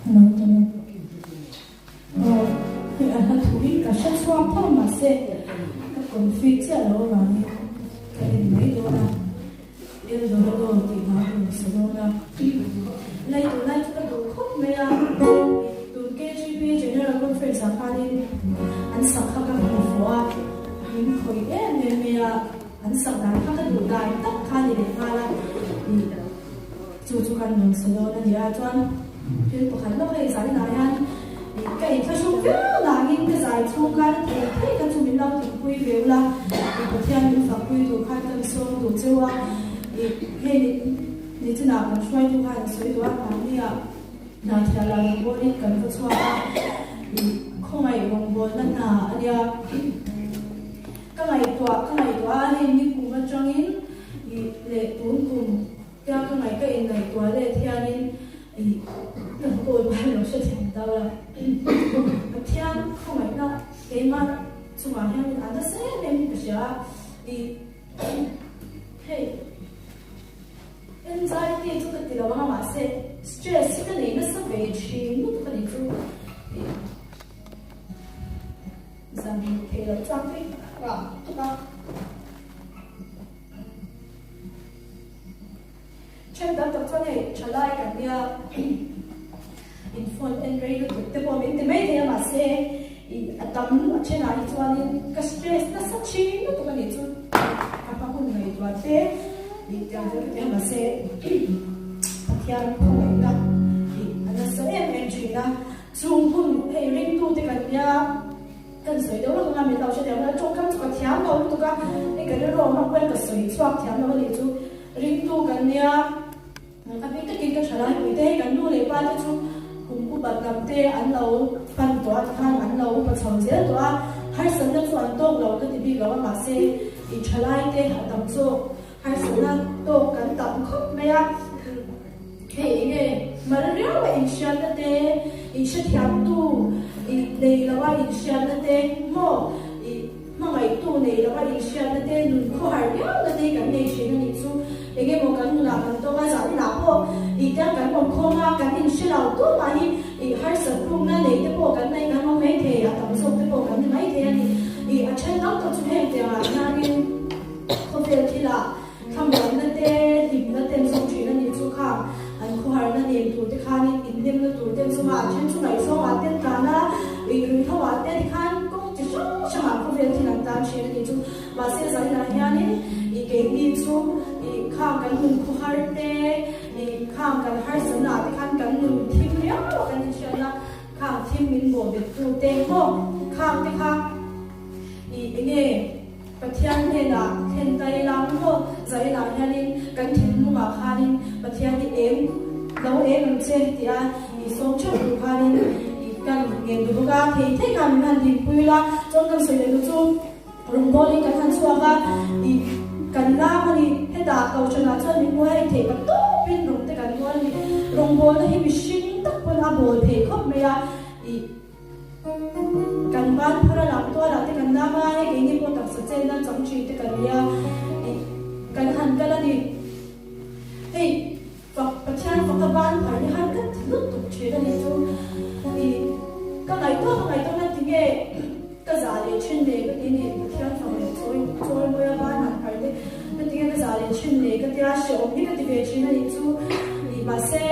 Hello hello Aw hei a hla thu hi ka hre chhuak tho mahse ka confi chiah lo avangin ka en mai dawn a El Dorado tih hla ka rawn sa dawn a lei tur lai chu ka duh khawp mai a tun KGP General Conference ah khanin an sak kha ka hmu fuh a min khawih em em mai a an sak dan kha ka duh dan tak kha ni leh nghal a ih Chu chu kan rawn sa dawn a ni a, chuan thil pakhat lawk hei zainah hian ka inthlahrung viau nangin ka zai chhung khan a thei thei kha chu min lo thingpui ve ula, i Pathian min fakpui tur khan kan sawm duh cheu a, i hei ni chinah kan hruaitu khan a sawi duh a, mahnia hna thiah lah rawngbawlin kan va chhuak a, i khawngaih rawngbawlna hna a nia. Ka ngaihtuah ka ngaihtuah a, hei ni kum atangin i leh tun kum Tia ka ngaih ka inngaihtuah let hianin ih ka kawl bai lo hre thiam ta la. Pathian khawngaihna keimah chungah hianin a nasa em em in ka hria a, ih hei anxiety chu ka ti lo ang a mahse stress hi ka nei nasa ve thin lutuk a ni chu ih zan thei loh chuan ka inrah tuk a. Then tam tak chuan hei thalai kan nia in phone en rei lutuk te pawh min ti mai thei a mahse ih a tam a thenah hi chuanin ka stress nasa thin lutuk a nih chu ka hma hun ngaihtuah te ih tiang vel ka ti a mahse Pathian khawngaihna ih a nasa em em thin a chung hun hei ringtute kan nia. Kan sawi deuh lawk anga min lo hre deuh a, tawngkam chu ka thiam lo lutuk a, hei ka rilru awm ang pawhin ka sawi chhuak thiam lo a nih chu, ringtu kan nia, a bik takin ka thalai pui te hei kan nu leh pa te chu kum upat lam te an lo pan tawh a tikhan an lo upa chho zel tawh a, harsatna chu an tawk lo ka ti bik lo a mahse i thalai te a tam zawk harsatna tawk kan tam khawp mai a, hei enge mal riau a inhriatna te, inhrethiamtu i nei lo a inhriatna te maw i hmangaihtu nei lo a inhriatna te nun khawhar riau na te kan nei thin a nih chu enge maw kan nunah kan tawk a zaninah pawh i tiang kan awm khawm a kan inhre lo tumah hi i harsat rukna nei te pawh kan nei kan awm maithei a tam zawk te pawh kan ni maithei a ni i a then tam tak chu heng tiangah hianin Khawvel thilah thlamuanna te, hlimna te an zawng thin a nih chu kha an khawharna nen tur te khanin inhlimna tur te an zawng a, a then chu ngaihzawngah te an tlan a, ih ruihloah te tikhan kawng chi hrang hrangah khawvel thil an tan thin a nih chu. Mahse zainah hianin ih keini chu ih khang kan nun khawhar te, ih khang kan harsatna ah te khan kan nun thim riau a kan inhriatna khang thim min bawhbet tu te maw khang te kha ih enge Pathian hnenah thlen ta ila maw zainah hianin kan thinlungah khanin Pathian hi eng lo eng ang che tia i sawm theuh tur khanin i kan ngen duh bawk a, thei thei khan min han dinpui ila chuan kan sawi leh duh chu rawngbawlin kan han chhuak a, i kan lam a ni hetah kohhranah chuan min hmu hei theih pa tawpin rawng te kan bawl a ni rawngbawlna hi mihring tak pawn a bawl thei khawp mai a i Kan ban phar a lam tual ah te kan nam a, hei keini pawh taksa chenna chang thin te kan nia ih kan han kal a ni. Hei fak Pathian faka ban phar hi har ka ti lutuk thin a nih chu ih ka ngaihtuah ka ngaihtuah na tinge ka zah leh thin le ka ti ni Pathian fak leh chawi chawi mawi a ban han phar te ka tinge ka zah leh thin le ka tia hrehawm hi ka ti ve thin a nih chu ih mahse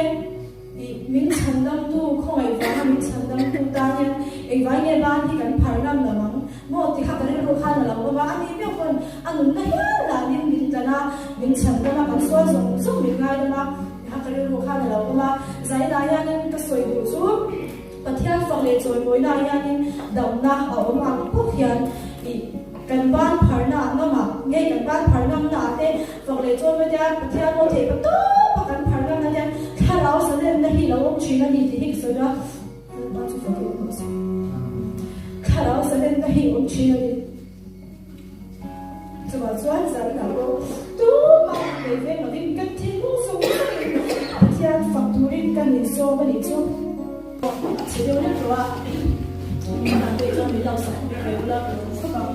Ih, min chhandamtu, khawngaih vanga min chhandamtu tan hian engvai nge ban hi kan phar ngam lo ang maw ti kha ka rilru khan a lo awm a, ani miau pawn a nunna hial danin min tlan a, min chhandam a, kan sual zawng zawng min ngaidam a ti kha ka rilru khan a lo awm a. Zainah hianin ka sawi duh chu Pathian fak leh chawimawina ah hianin damna a awm ang bawk hian ih kan ban pharna ah ngam ah nge kan ban phar ngamna ah te fak leh chawimawina te hian Pathian aw theih pa tawp a kan phar ngamna te hian thlarau zalenna hi lo awm thin a ni tih hi ka sawi duh a, Lalpa chu fak in awm se. Thlarau zalenna hi awm thin a ni. Chuvah chuan zaninah pawh tumah nei veng lovin kan thinlung zawng zawngin Pathian fak turin kan insawm a nih chu. A chhe deuh lek tawh a, min han peih chuan min lo sak ve ula ka lo khawp ang.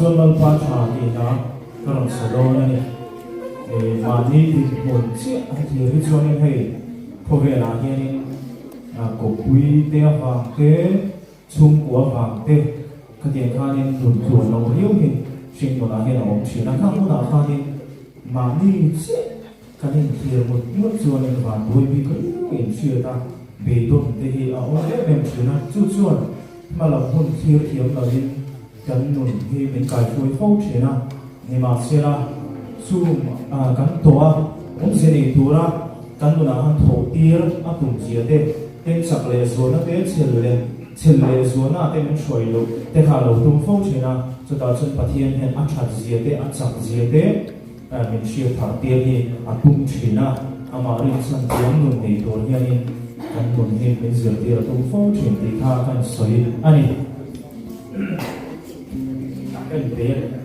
chuan Lalpa tha tih hla ka rawn sa dawn a ni. Mahni dinhmun chiah a thlir hi chuanin hei khawvelah hianin kawppui te avang te, chhungkua avang te khatiang khanin nun tluan lo riau hi hringnunah hian a awm thin a. Khang hunah khanin mahni chiah Kan inthlir ngut ngut chuanin vanduai bik riau inhriat a, beidawn te hi a awm em em thin a, chu chuan hma lam hun thlir thiam lovin kan nun hi min kaihruai fo thin a, nimahsela chung kan tawh a, awmze nei tura kan nunah han thawh tir a tum zia te, tenchak leh zualna te chhel leh chhel leh zualna te min hruai loh te kha a lo tum fo thin a, chutah chuan Pathian hian a that zia te, a chak zia te, Min hriat phah tir hi a tum thin a, amah rinchhan thiam nun nei tur hianin kan nun hi min zirtir a tum fo thin tih kha ka insawi a ni. Ka inpeih a ni.